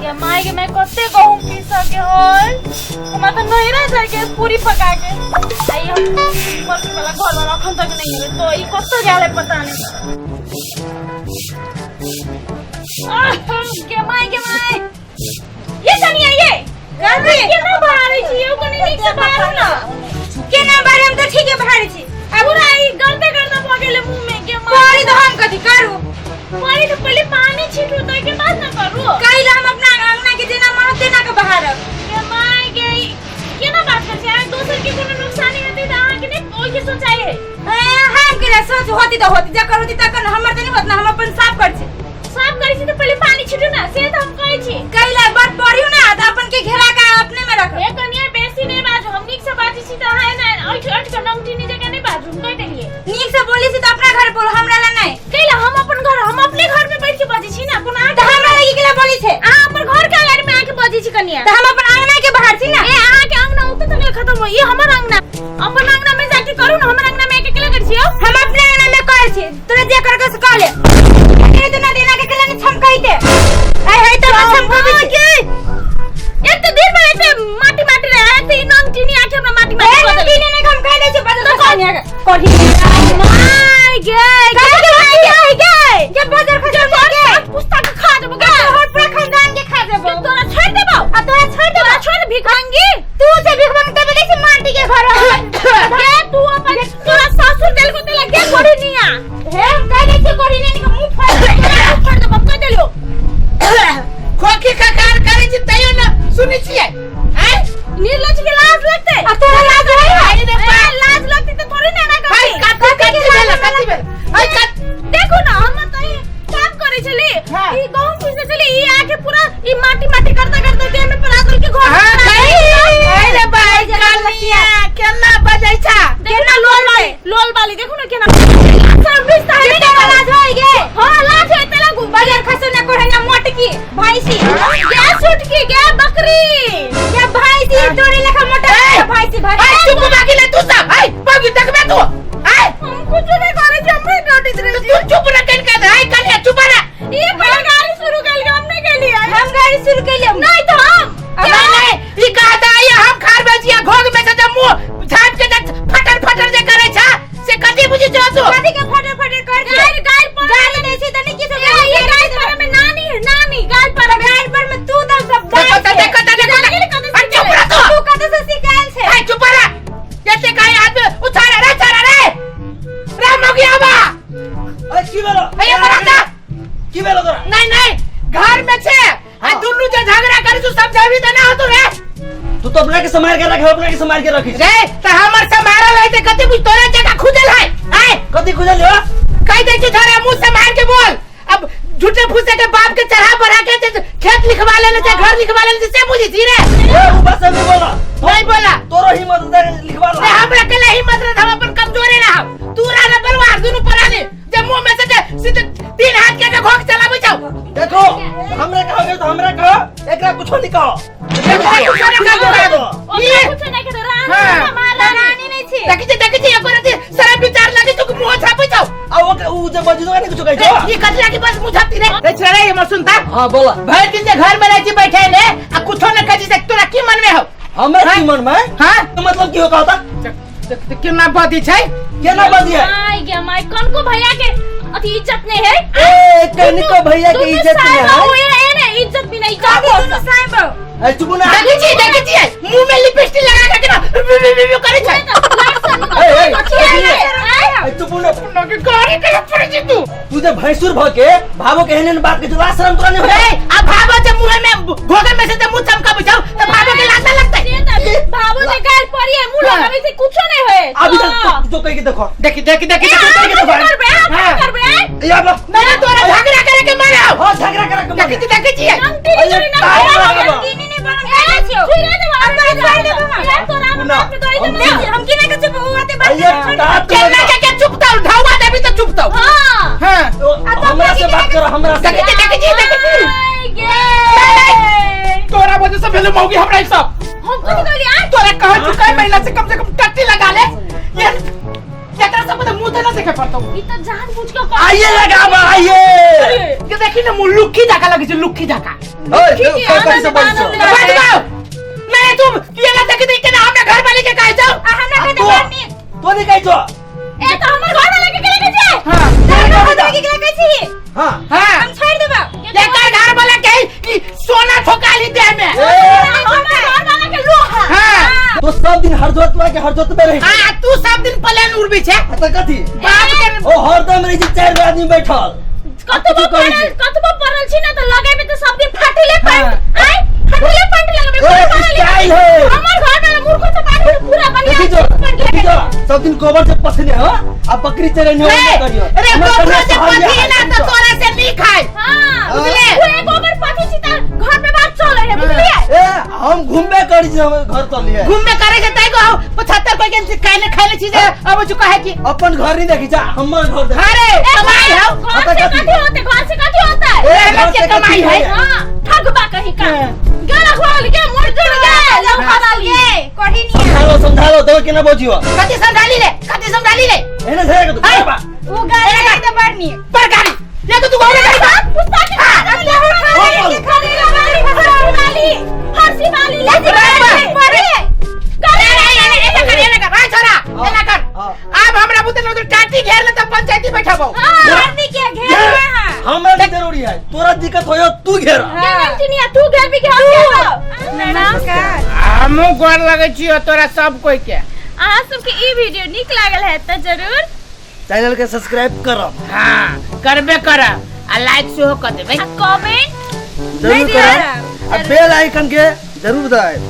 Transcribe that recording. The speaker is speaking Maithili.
गे माय गे, मैं कते गहूम पीस के होय, हमरा तऽ नैहरा जाय के पूरी पका के। आई हम मरती वाला घर वाला अखन तक नहीं है तो ई कत्तो गेल है पता नहीं। आह, गे माय गे माय, ये कनिया ये कथी? केना बाहरै छी यौ, कनि नीक से बाहरू ना। केना बारे? हम तऽ ठीके बहारै छी। आ पूरा ई गलते गलते भऽ गेलै मुँह में। गे माय, पड़ी तऽ हम कथी करू? पानी तऽ पहिले पानी छीटू, ताहिके बाद ना करू। कैला हम अपना अंगना के जेना मन तेना के बहारब। गे माय गे, ई केना बात करै छी अहाँ? दोसर के कोनो नुकसानी हेतै तऽ अहाँके नहि ओहिके सोचाइ है? ए, हम केना सोच? होती तऽ होती, जकर होती तकर, हमर तऽ नहीं होत ना। हम अपन साफ कर छी। साफ करै छी तऽ पहिले पानी छीटू ना, से तऽ हम कहै छी। कैला बड़ पड़ियो ना तऽ अपन के घेरा के अपने में रख। ए कनिया, बेसी नहि बाजू। हम नीक से बाजै छी तऽ अहाँ एना ऐठ ऐठ के नमटीनी जकाँ नहि बाजू, हम कहि देलियै। नीक से बोली छी तऽ अपना घर बोल, हमरा ला नहीं। कैला हम अपन घर, हम अपने घर में बैठ के बाजै छी ना, कोनो अहाँ तऽ हमरा लगी केला बोली छे? अहाँ अपन घर के अगाड़ी में आके बाजै छी कनिया। तऽ हम अपन अंगना के बाहर छी ना। ए, अहाँ के अंगना ओतऽ तक खत्म हो, ई हमर अंगना। अपन अंगना में जाके करू ना, हमर अंगना में आके केला करै छी यौ? हम अपने अंगना में कर छी, तोरा जे कर के से कर ले। ए तो ना देना के केला नहीं छमकैते। ऐ है तो ना छमकबै छी। एक तो दिन भर एते माटी माटी रहे, एक तो ई नंग टीनी आके हमरा माटी माटी ए कऽ देलक। तीने ने हम खाइ ले छी बदल खसानी के कोठी। माय गे कथी गे के गे गे जे बजर खसा तोर के सात पुस्ता के खा देबो गे। तोहर पूरा खानदान के खा देबो। तोरा छोड़ देबो। आ तोरा छोड़ देबो। तोरा छोड़ भिखमंगी। तू से भीख मांगते बे छी माटी के घर। गे तू अपन तोरा सासुर देलको तेला गे कोढ़ी निया। हे, हम कह दै छी कोठी ने के मुंह फाड़ तोरा मुंह फाड़ देबो, हम कह देलियो। खोखी खकार करै छी तैयो न सुनै छियै आँय? निर्लज के लाज लगते? आ तोरा लाज है? आई रे ए, बाप। लाज लगती तो थोड़ी ना ना हाय करती। कथी कथी भेल, कथी भेल? हाय कथी? देखो ना, हम तो ई काम करे छली, हाँ। ई गहूम पीसे छली, ई आके पूरा ई माटी माटी करता करता देह में पड़ा के घर हाँ, में कही आई रे बाई, कनिया केना बजै छा? देखो ना लोल वाली, लोल वाली, देखो ना केना सब बिस्ता है। तोरा लाज होय गे? हां, लाज है तेला गु बजर खसो ने कोढ़ना मोटकी भैंसी। गे सुटकी गे बकरी। या भैंसी, तोरे लेखा मोटा भैंसी भर। हाय चुप बाकी ले तू सब। हाय बाकी देखबे तू। हाय हम कुछ नहीं करे छी, हम नहीं डटित रहे छी। तू चुप रह कन का। हाय कनिया, चुप रह। ई पहले गाड़ी शुरू कइल, हम नहीं केलिए। हम गाड़ी शुरू केलिए? नहीं तो हम नहीं नहीं, ई कहता है हम खार बेचिया घोग में से जब मुंह झाप के जे फटर फटर जे करे छा से कथी बुझी छो तू? कथी के फटर फटर कर छे? गाड़ी गाड़ी पर गाड़ी दै छी त नहीं की सब? ए, ये गाड़ी पर में नानी है, नानी गाड़ी पर में। गाड़ी पर में तू दम सब देखो गाड़ी त छे। देखो त देखो त, अरे चुप रह तू। तू कतौ से सिखायल छे? हाय चुप रह। जैसे कहे आदमी उछाल रे छाड़ा रे रे मौगी आबा। अरे की भेलो? अरे मरा दा। की भेलो तोरा? नहीं नहीं, घर में छे आ दुनू जे झगड़ा करे तू समझाबी त ना होतो रे। तू तो अपना के संभाल के रख, अपना के संभाल के रखी रे त हमर संभारल है ते कथी बुझ? तोरा जगह खुजल है आय? कथी खुजल हो? कह दे छी छोरा, मुंह संभाल के बोल। अब झूठे फूसे के बाप के चढ़ा बढ़ा के जे खेत लिखवा लेने छे, घर लिखवा लेने छे, से बुझी छी रे? ए, उ बस नहीं बोला। नहीं बोला। तोरो हिम्मत दे लिखवा रे ला। हमरा के हिम्मत रे, हम अपन कमजोरे रहब, तू रह बलवार। दुनू परानी जे मुंह में से जे सीधे तीन हाथ के घोक चलाबै छौ। देखो, हमरा कहो तो हमरा कहो, एकरा कुछो नहीं कहो। एकरा कुछो नहीं कहो। ओकरा कुछ नहीं करे, रानी हाँ। हमार रानी। रानी नहीं छी। देखी छी, देखी छी, एकर अथी सारा विचार लागे छौ कि मुंह छापै छौ। आ ओकरा उ जे मौजूद नहीं कुछो कहै रे, छौ। ई कथी लागी बस मुंह छापती रे? रे छोरा रे, हमर सुनता। हां, बोला। भरि दिन जे घर में रहै छी बैठे ने आ कुछो न कहै छी से तोरा की मन में हौ? हमरा की मन में? हां। तो मतलब की हो कहता? केना बदी छै? केना बदी है? माय गे my, कनको भैया के अथी इज्जत नहीं है। ए, कनिको भैया के दुनू इज्जत नहीं साहब है। हो ये ने इज्जत भी नहीं कथी इज्जत। दुनू साहेब? ए, चुप ना। देखै छी, देखै छी, मुंह में लिपस्टिक लगा के ना बी बी बी करै छै। ए, ए, ए, ए, चुप ना। ना के गाड़ी के पड़ै छी तू। तू जे भैंसुर भ के भावो के एहन एहन बात के जो शर्म तोरा नहीं रे होय? आ भाबो जे मुंह में घोगे में से जे मुंह चमकाबै छौ त भाबो के लाज ना लगतै? से त भाबो जे गाल पड़ी है, मुंह हाँ। लगावे से कुछो नहीं होए। अभी हाँ। तक जो कह के देखो। देखी देखी देखी ए, देखी। अहाँ कह के देखो। करबे, अहाँ हाँ। करबे, ए? ए, आबो। नहीं नहीं, तोरा झगड़ा करे के मारे आओ। हां, झगड़ा करे के देखी छी, देखी छी। नंगटी अरे, चोरी ना तार करे, लगाबो। हम कीनी नहीं बनम ए, खाइ छियो। छुइरे देबो, अब तोरा छोड़ देबो हम। ए, तोरा हम ना, हाथ में धोइ हम देबो। देख, हम की नहीं के चुप हुआ ते बात अरे, छोड़। तार केना के के चुप तौ, ढावा देबी त चुप तौ। हाँ। हां। हमरा से बात करो, हमरा से। देखी छी, देखी छी, देखी छी। माय गे। तोरा वजह से भेले मौगी हमरा ई सब। हम कथी कहलियै? आँय? तोरा कह चुका महिला से कम टट्टी लगा ले। ये एकरा सब के मुंह ते ना देखे पड़तो। ई त जानबूझ के आइए लगाबा, आइए। ये देखी ना मुंह लुक्खी जाका लगे छै, लुक्खी जाका। ओए ठीक है, कथी से आनंद बोल छो आनंद। बच जाओ नहीं तुम ये ना देखी देख के ना हमरा घर वाले के कहे जाओ आ हमरा के तो बड़ नीक तो नहीं कहै छो ए तो हमर घर वाला के केले के छै हां तोरा घर वाला के कहै छी हां हां हम छोड़ देबो एकर घर वाला के ई सोना ठोका ली देह में ए हमर घर वाला के लोहा हां तो सब दिन हर जोत के हर जोत में रही हां तू सब दिन प्लेन उड़बी छे आ त कथी बाप के ओ हरदम रही छै चारि गो आदमी बैठल कतबो कथी करै पड़ल छै? कतबो पड़ल छी ना त लगेबे त सब दिन फाटले पैंट आय फाटले पैंट लगेबे ए, कोई पड़ल स्टाइल है। हमर घर वाला मूर्ख से पानी पूरा बढ़िया देखी जो पैंट देखी लगे जो सब दिन गोबर से पसने हो आ बकरी चरेने हो ए, करियो अरे हमर गोबरो कन्या से सहरिया पसीना है, तो तोरा से नहीं खाए हां बुझले? बुझले गोबर पाथी छी त घर पे बात चले है बुझलिए ए हम घूमबे करी छी हम घर चलिए घूमने करे से तय को 75 कोई के खाने खाने चीज अब चुका है कि अपन घर नहीं देखी जा हमर घर देख अरे कमाई है घर से कथी? कथी होते घर से कथी होता है ए, मेहनत घर के से कमाई कथी है। हां ठगबा कहीं का गला खोल के मुड़ जुड़ गए लौका वाली कढ़ी नहीं समझा लो समझा लो तो केना बोझियो कथी समझाली ले कथी समझाली ले एने झेक तू है। बा उ गाड़ी नहीं तो बड़ नीक पर गाड़ी ये तो तू घरे गाड़ी बा पुस्ता के खाली खाली वाली वाली हर्षी वाली ले पड़े करे ऐसा कर ऐसा कर छोरा ऐसा कर हाँ। अब हमरा बुते न टाटी घेर ले तब पंचायती बैठाबो आदमी के घेर हां हमरा नहीं जरूरी है तोरा दिक्कत होयो तू घेरा गारंटी तू घर भी घेर नमस्कार हमू गोर लगे छियो तोरा सब कोई के अहाँ सबके ई वीडियो नीक लागल है त जरूर चैनल के सब्सक्राइब करब हां करबे करब आ लाइक सेहो कर देबै आ कमेंट जरूर करब आ बेल आइकन के जरूर दबाएब।